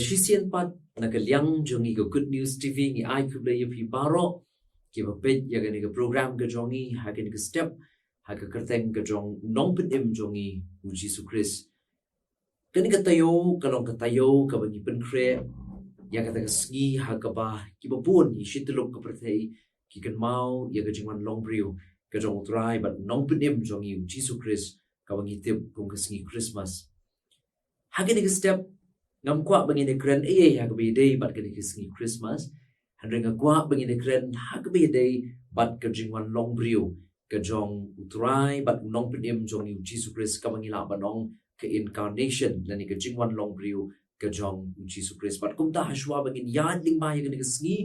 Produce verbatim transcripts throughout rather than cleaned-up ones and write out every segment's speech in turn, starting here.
Shisien pat na ka liang jong ngi ka Good News T V ngi ai khublei ïa phi baroh kiba peit ïa kane ka program ka jong ngi ha kane ka step ha ka kyrteng ka jong u Nongpynim jong ngi u Jisu Khrist. Kane ka taïew ka long ka taïew kaba ngi pynkhreh ïa kata ka sngi ha kaba kiba bun ngi shim tyllup ka pyrthei ki kynmaw ïa ka jingwan long briew ka jong u Trai bad u Nongpynim jong ngi u Jisu Khrist kaba ngi tip kum ka sngi Christmas. Ha kane ka step ngam kwah ba ngin ïakren ei ei ha kaba ïadei bad kane ka sngi Christmas. Hynrei nga kwah ba ngin ïakren ha kaba ïadei bad ka jingwan long briew ka jong u Trai bad u Nongpynim jong ngi u Jisu Khrist kaba ngi lah ban ong ka incarnation lane ka jingwan long briew ka jong u Jisu Khrist. Bad kumta ha shuwa ba ngin ïaid lyngba ïa kane ka sngi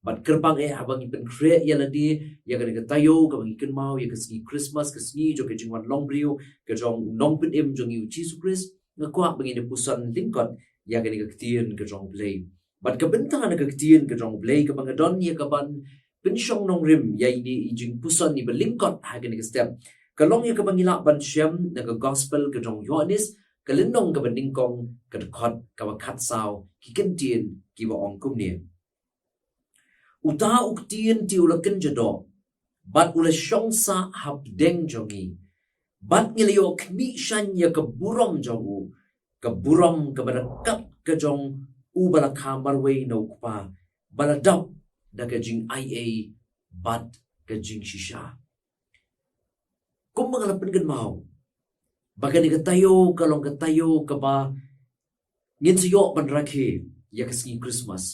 bad kyrpang eh haba ngi pynkhreh ïa lade ïa kane ka taïew kaba ngi kynmaw ïa ka sngi Christmas, ka sngi jong ka jingwan long briew ka jong u Nongpynim jong ngi u Jisu Khrist, nga kwah ba ngin ïa puson lyngkot ïa kane ka ktien ka jong u Blei. Bad ka bynta na ka ktien ka jong u Blei kaba nga don ïa kaban pynshong nongrim ïa ine i jingpuson iba lyngkot ha kane ka step ka long ïa kaba ngi lah ban shem na ka gospel ka jong u Ïohannis ka lynnong kaba nyngkong ka dkhot kaba khatsaw, ki kyntien kiba ong kumne. Uta u ktien te u la kynja doh bad u la shong sah hapdeng jong ngi. Bad ngi la ïoh khmih shaiñ ïa ka burom jong u, ka burom kaba da kat ka jong uba la kha marwei na u Kpa, ba la dap da ka jingaiei bad ka jingshisha. Kumba nga la pynkynmaw ba kane ka taïew ka long ka taïew kaba ngin sa ïoh ban rakhe ïa ka sngi Christmas.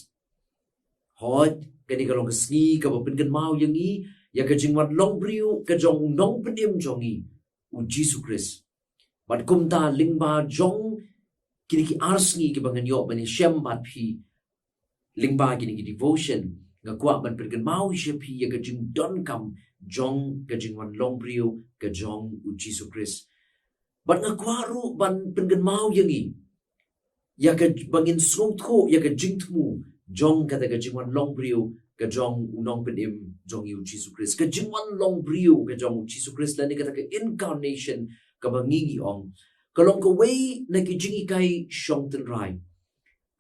Hooid, kane ka long ka sngi kaba pynkynmaw ïa ngi ïa ka jingwan long briew ka jong u Nongpynim jong ngi u Jisu Khrist. Bad kumta lyngba jong kine ki ar sngi kiba ngan ïoh ban ïashem bad phi lyngba kine ki devotion, nga kwah ban pynkynmaw sha phi ïa ka jingdonkam jong ka jingwan long briew ka jong u Jisu Khrist. Bad nga kwah ruh ban pynkynmaw ïa ngi ïa kaba ngin sngewthuh ïa ka jingthmu jong kata ka jingwan long briew ka jong u Nongpynim jong ngi u Jisu Khrist. Ka jingwan long briew ka jong u Jisu Khrist lane kata ka incarnation kaba ngi ngi ong ka long kawei na ki jinghikai shong tynrai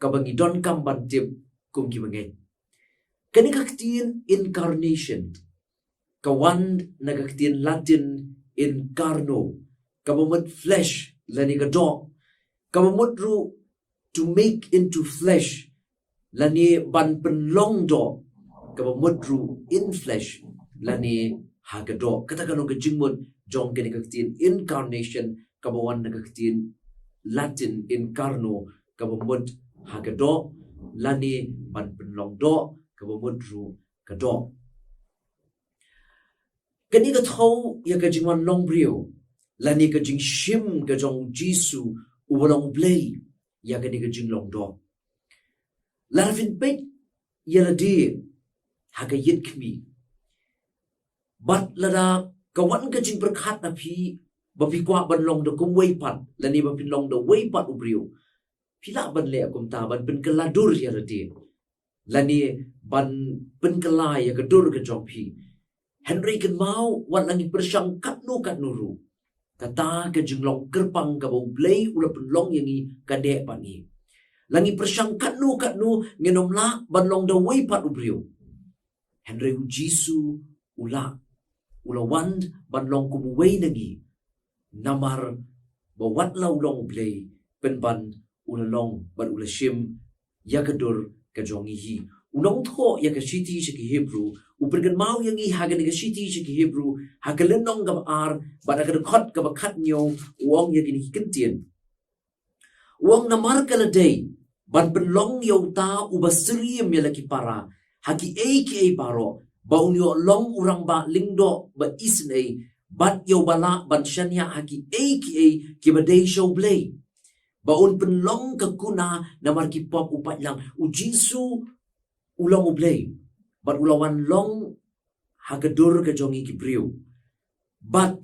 kaba ngi donkam ban tip kum ki bangeit. Kane ka ktien incarnation ka wan na ka ktien Latin incarno, kaba mut flesh lane ka doh, kaba mut ruh to make into flesh lane ban pynlong doh, kaba mut ruh in flesh lane ha ka doh. Kata ka long ka jingmut jong kane ka ktien incarnation kaba wan na ka ktien Latin incarno, kaba mut ha ka doh lane ban pynlong doh, kaba mut ruh ka doh. Kane ka thew ïa ka jingwan long briew lane ka jingshim ka jong u Jisu uba long u Blei ïa kane ka jinglong doh. Lada phin peit ïa lade ha ka ïit khmih bad lada ka wan ka jingpyrkhat na phi ba phi kwah ban long da kumwei pat lane ba phin long da wei pat u briew, phi lah ban leh kumta ban pynkylla dur ïa lade lane ban pynkylla ïa ka dur ka jong phi. Hynrei kynmaw, wat la ngi pyrshang katno katno ruh, kata ka jinglong kyrpang kaba u Blei u la pynlong ïa ngi ka dei pat ngi. La ngi pyrshang katno katno, ngin ym lah ban long da wei pat u briew. Hynrei u Jisu u lah, u la wan ban long kum uwei na ngi. Namar ba wat la u long u Blei pynban u la long bad u la shim ïa ka dur ka jong ngi hi. U nongthoh ïa ka shithi sha ki Hebru u pynkynmaw ïa ngi ha kane ka shithi sha ki Hebru ha ka lynnong kaba ar bad ha ka dkhot kaba khathynñiew, u ong ïa kine ki kyntien. U ong namar ka la dei ban pynlong ïa uta uba syriem ïa la ki para ha kiei kiei baroh, ba un ïoh long u rangbah lyngdoh ba isynei, bad ïa uba lah ban shaniah ha kiei kiei kiba dei sha u Blei, ba un pynlong ka kuna namar ki pop u paidlang. U Jisu u long u Blei bad u la wan long ha ka dur ka jong ngi ki briew. Bad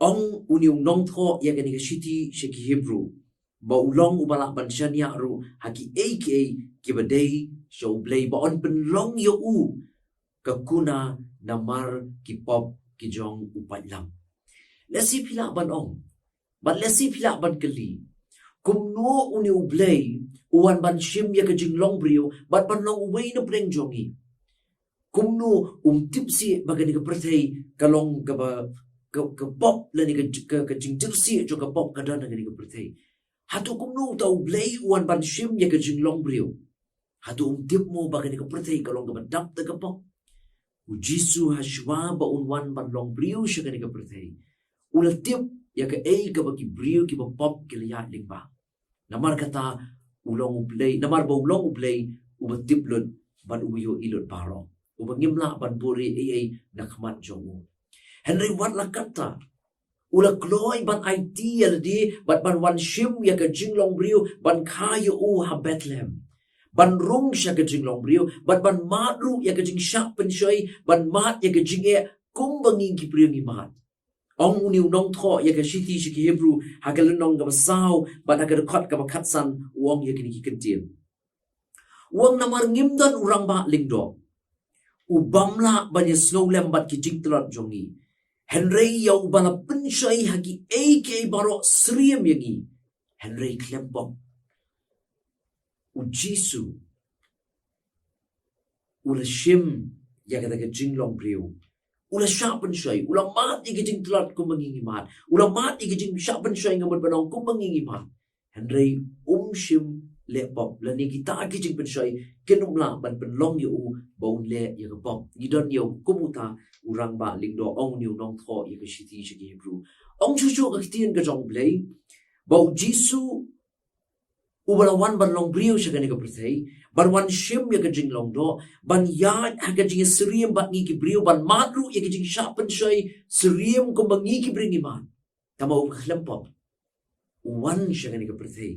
ong une u nongthoh ïa kane ka shithi sha ki Hebru ba u long uba lah ban shaniah ruh ha kiei kiei kiba dei sha u Blei, ba un pynlong ïa u ka kuna namar ki pop ki jong u paidlang. Lehse phi lah ban ong, bad lehse phi lah ban kylli, Kumno une U Blei u wan ban shim ïa ka jinglong briew bad ban long uwei na pdeng jong ngi? Kumno um tip shuh ba kane ka pyrthei ka long kaba, ka, ka pop lane ka, ka, ka jingtip shuh jong ka pop ka don ha kane ka pyrthei? Hato kumno uta U Blei u wan ban shim ïa ka jinglong briew? Hato um tip mo ba kane ka pyrthei ka long kaba dap da ka pop? U Jisu hashwa ba un wan ban long briew sha kane ka pyrthei, u la tip ïa kaei kaba ki briew kiba pop ki la ïaid lyngba. Namar kata u long U Blei, namar ba u long U Blei uba tip lut bad uba ïohi lut baroh, uba ngim lah ban buhrieh ei ei na khmat jong u. Hynrei wat la katta, u la kloi ban aiti ïa lade bad ban wan shim ïa ka jinglong briew, ban kha ïa u ha Bethlehem, ban rung sha ka jinglong briew bad ban mad ruh ïa ka jingshah pynshoi, ban mad ïa ka jingeh kumba ngi ki briew ngi mad. Ong une u nongthoh ïa ka shithi sha ki Hebru ha ka lynnong kaba saw bad ha ka dkhot kaba khatsan, u ong ïa kine ki kyntien. U ong, namar ngim don u rangbah lyngdoh u bym lah ban ïa sngewlem bad ki jingtlot jong ngi, hynrei ïa uba la pynshoi ha kiei kiei baroh syriem ïa ngi, hynrei khlem pop. U Jisu u la shim ïa kata ka jinglong briew, u la shah pynshoi, u la mad ïa ki jingtlot kumba ngi ngi mad, u la mad ïa ki jingshah pynshoi, nga mut ban ong, kumba ngi ngi mad. Hynrei um shym leh pop, lane kita ki jingpynshoi kin ym lah ban pynlong ïa u ba un leh ïa ka pop. Ngi don ïa u kum uta u rangbah lyngdoh, ong une u nongthoh ïa ka shithi sha ki Hebru. Ong shuh shuh ka ktien ka jong U Blei ba U Jisu uba la wan ban long briew sha kane ka pyrthei, ban wan shim ïa ka jinglong doh, ban ïaid ha ka jingsyriem bad ngi ki briew, ban mad ruh ïa ka jingshah pynshoi syriem kumba ngi ki briew ngi mad. Tangba um khlem pop, u wan sha kane ka pyrthei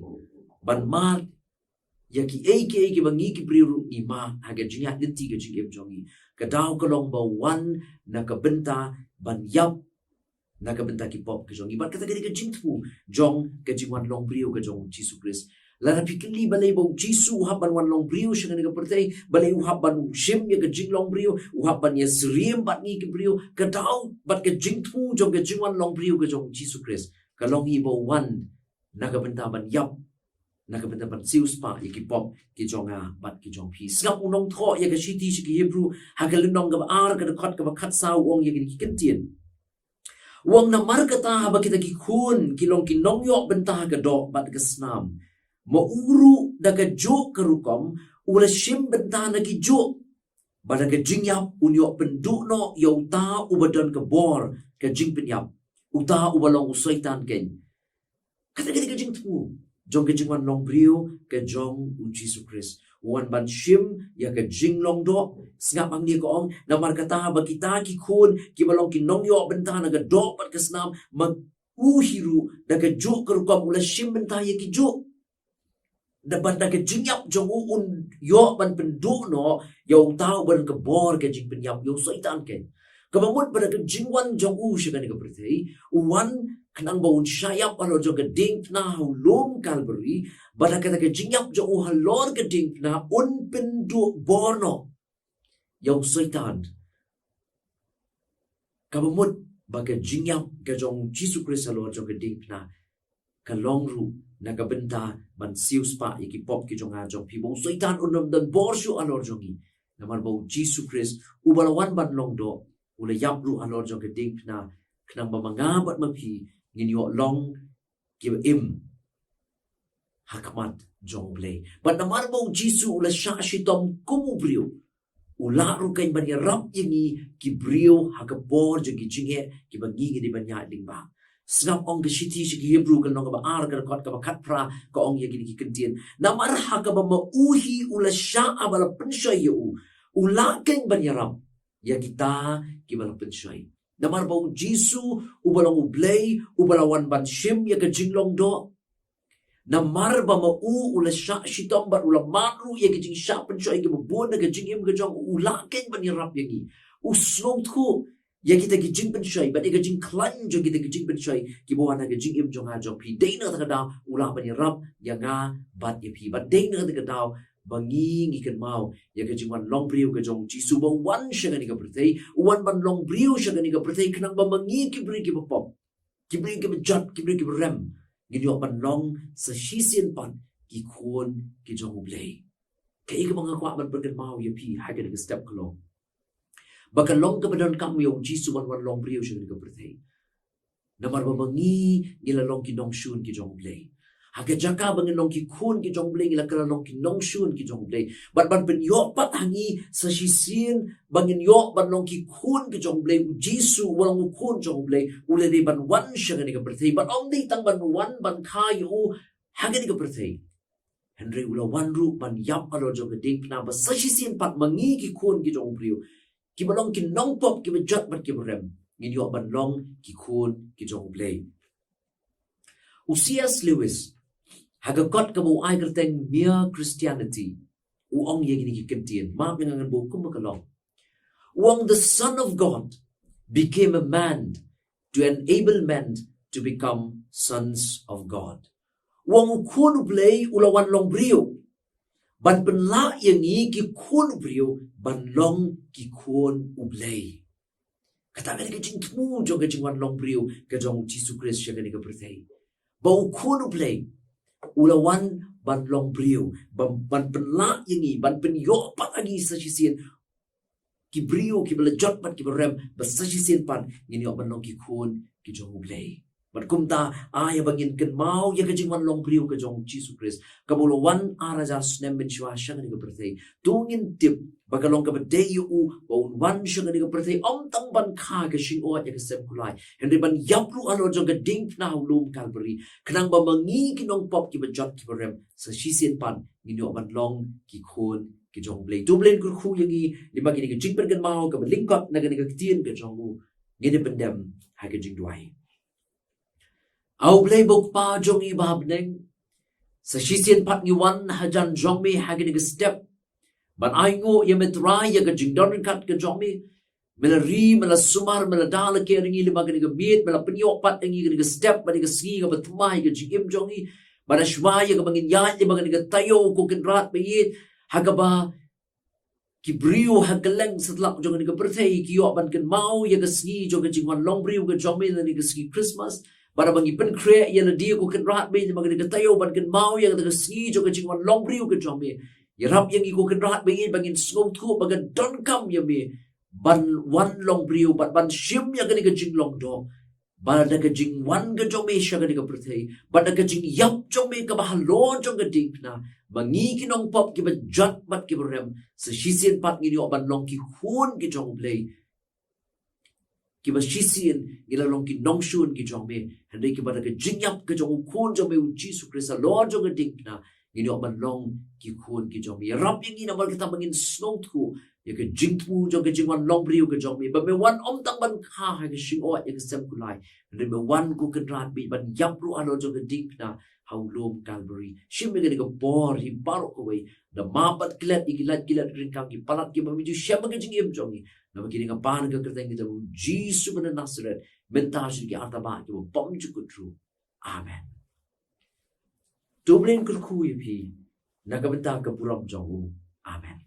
ban mad ïa kiei kiei kiba ngi ki briew ruh ngi mad ha ka jingïaid lynti ka jingim jong ngi. Ka daw ka long ba u wan na ka bynta ban ïap na ka bynta ki pop ka jong ngi. Bad kata ka dei ka jingthmu jong ka jingwan long briew ka jong U Jisu Khrist. Lada phi kylli balei ba U Jisu u hap ban wan long briew sha kane ka pyrthei, balei u hap ban shim ïa ka jinglong briew, u hap ban ïasyriem bad ngi ki briew, ka daw bad ka jingthmu jong ka jingwan long briew ka jong U Jisu Khrist ka long hi ba u wan na ka bynta ban ïap, na ka bynta ban siewspah ïa ki pop ki jong nga bad ki jong phi. Sngap u nongthoh ïa ka shithi sha ki Hebru ha ka lynnong kaba ar, ka dkhot kaba khatsaw, u ong ïa kine ki kyntien. U ong, namar kata haba kita ki khun ki long ki nongïoh bynta ha ka doh bad ka snam, ma u ruh da kajuh ka rukom u la shim bynta na kijuh, ba da ka jingïap un ïoh pynduh noh ïa uta uba don ka bor ka jingpynïap, uta uba long u Soitan keiñ. Kata ka dei ka jingthmu jong ka jingwan long briew ka jong U Jisu Khrist. U wan ban shim ïa ka jinglong doh. Sngap hangne ka ong, namar kata haba kita ki khun kiba long ki nongïoh bynta na ka doh bad ka snam, ma u hi ruh da kajuh ka rukom u la shim bynta ïa kijuh. Da bad da ka jingïap jong u un ïoh ban pynduh noh ïa uta uba don ka bor ka jingpynïap, ïa u Soitan keiñ. Kaba mut ba da ka jingwan jong u sha kane ka pyrthei, u wan khnang ba un shah ïap halor jong ka diengphna ha u lum Kalbari, bad da kata ka jingïap jong u halor ka diengphna un pynduh bor noh ïa u Soitan. Kaba mut ba ka jingïap ka jong U Jisu Khrist halor jong ka diengphna ka long ruh na ka bynta ban siewspah ïa ki pop ki jong nga jong phi, ba u Soitan un ym don bor shuh halor jong ngi. Namar ba U Jisu Khrist uba la wan ban long doh, u la ïap ruh halor jong ka diengphna, khnang ba ma nga bad ma phi ngin ïoh long kiba im ha khmat jong U Blei. Bad namar ba U Jisu u la shah shitom kum u briew, u lah ruh keiñ ban ïarap ïa ngi ki briew ha ka por jong ki jingeh kiba ngi ngi dei ban ïaid lyngba. Sngap ong ka shithi sha ki Hebru ka lynnong kaba ar, ka dkhot kaba khatphra, ka ong ïa kine ki kyntien. Namar ha kaba ma u hi u la shah haba la pynshoi ïa u, u lah keiñ ban ïarap ïa kita kiba la pynshoi. Namar ba U Jisu uba long U Blei uba la wan ban shim ïa ka jinglong doh, namar ba ma u u la shah shitom bad u la mad ruh ïa ki jingshah pynshoi kiba bun na ka jingim ka jong u, u lah keiñ ban ïarap ïa ngi. U sngewthuh ïa kita ki jingpynshoi bad ïa ka jingkhlaiñ jong kita ki jingpynshoi kiba wan ha ka jingim jong nga jong phi. Dei na kata ka daw u lah ban ïarap ïa nga bad ïa phi. Bad dei na kata ka daw ba ngi ngi kynmaw ïa ka jingwan long briew ka jong U Jisu, ba u wan sha kane ka pyrthei, u wan ban long briew sha kane ka pyrthei khnang ba ma ngi ki briew kiba pop, ki briew kiba jot, ki briew kiba rem, ngin ïoh ban long sa shisien pat ki khun ki jong U Blei. Kaei kaba nga kwah ban pynkynmaw ïa phi ha kane ka step ka long ba ka long kaba donkam ïa U Jisu ban wan long briew sha kane ka pyrthei. Namar ba ma ngi ngi la long ki nongshun ki jong U Blei. Ha ka jaka ba ngin long ki khun ki jong U Blei, ngi la ka la long ki nongshun ki jong U Blei. Bad ban pynïoh pat ha ngi sa shisien ba ngin ïoh ban long ki khun ki jong U Blei, U Jisu u long U Khun jong U Blei, u la dei ban wan sha kane ka pyrthei. Bad ym dei tang ban wan ban kha ïa u ha kane ka pyrthei, hynrei u la wan ruh ban ïap halor jong ka diengphna, ba sa shisien pat ma ngi ki khun ki jong u briew, kiba long ki nongpop, kiba jot bad kiba rem, ngin ïoh ban long ki khun ki jong U Blei. U C S Lewis, ha ka kot kaba u ai kyrteng Mere Christianity, u ong ïa kine ki kyntien, map ïa nga ngan buh kumba ka long. U ong, "The Son of God became a man to enable men to become sons of God." U ong, U Khun U Blei u la wan long briew ban pynlah ïa ngi ki khun u briew ban long ki khun U Blei. Kata ka dei ka jingthmu jong ka jingwan long briew ka jong U Jisu Khrist sha kane ka pyrthei. Ba U Khun U Blei u la wan ban long briew, ban, ban pynlah ïa ngi, ban pynïoh pat ïa ngi sa shisien ki briew kiba la jot bad kiba rem, ba sa shisien pat ngin ïoh ban long ki khun ki jong U Blei. Bad kumta, ai ba ngin kynmaw ïa ka jingwan long briew ka jong U Jisu Khrist, kaba u la wan ar hajar snem mynshuwa sha kane ka pyrthei. To ngin tip ba ka long kaba dei ïa u ba un wan sha kane ka pyrthei, ym tang ban kha ka jingïoh ïa ka sem kulai, hynrei ban ïap ruh halor jong ka diengphna ha u lum Kalbari, khnang ba ma ngi ki nongpop, kiba jot kiba rem, sa shisien pat ngin ïoh ban long ki khun ki jong U Blei. To U Blei un kyrkhu ïa ngi lyngba kine ki jingpynkynmaw kaba lyngkot na kane ka ktien ka jong u. Ngin ïa pyndem ha ka jingduwai. A U Blei ba U Kpa jong ngi ba ha bneng, sa shisien pat ngi wan hajan jong me ha kane ka step ban ainguh ïa me Trai ïa ka jingdon ryngkat ka jong me. Me la ri, me la sumar, me la da la ker ïa ngi lyngba kane ka miet, me la pynïoh pat ïa ngi kane ka step, ba kane ka sngi kaba thymmai ka jingim jong ngi. Bad ha shuwa ïa kaba ngin ïaid lyngba kane ka taïew, ko Kynrad ba ïeit, ha kaba ki briew ha kylleng satlak jong kane ka pyrthei ki ïoh ban kynmaw ïa ka sngi jong ka jingwan long briew ka jong me, lane ka sngi Christmas. Bad haba ngi pynkhreh ïa lade, ko Kynrad ba ïeit, lyngba kane ka taïew ban kynmaw ïa ka sngi jong ka jingwan long briew ka jong me, ïarap ïa ngi ko Kynrad ba ïeit ba ngin sngewthuh ba ka donkam ïa me ban wan long briew, bad ban shim ïa kane ka jinglong doh, bad da ka jingwan ka jong me sha kane ka pyrthei, bad da ka jingïap jong me kaba halor jong ka diengphna, ma ngi ki nongpop, kiba jot bad kiba rem, sa shisien pat ngin ïoh ban long ki khun ki jong U Blei. Kiba shisien ngi la long ki nongshun ki jong me, hynrei kiba da ka jingïap ka jong U Khun jong me U Jisu Khrist halor jong ka diengphna, ngin ïoh ban long ki khun ki jong me. Ïarap ïa ngi namar kata ba ngin sngewthuh ïa ka jingthmu jong ka jingwan long briew ka jong me, ba me wan ym tang ban kha ha ka jingïoh ïa ka sem kulai, hynrei me wan ko Kynrad ba ïeit ban ïap ruh halor jong ka diengphna ha u lum Kalbari. Shim ïa kane ka por hi baroh kawei, da map bad klet ïa ki lait ki lait ryngkang, ki palat kiba me ju shem ha ka jingim jong ngi. Namar kine nga pan ha ka kyrteng ka jong U Jisu ba na Nasaret, mynta sha ki artaba kiba bymjukut ruh. Amen. To U Blei un kyrkhu ïa phi na ka bynta ka burom jong u. Amen.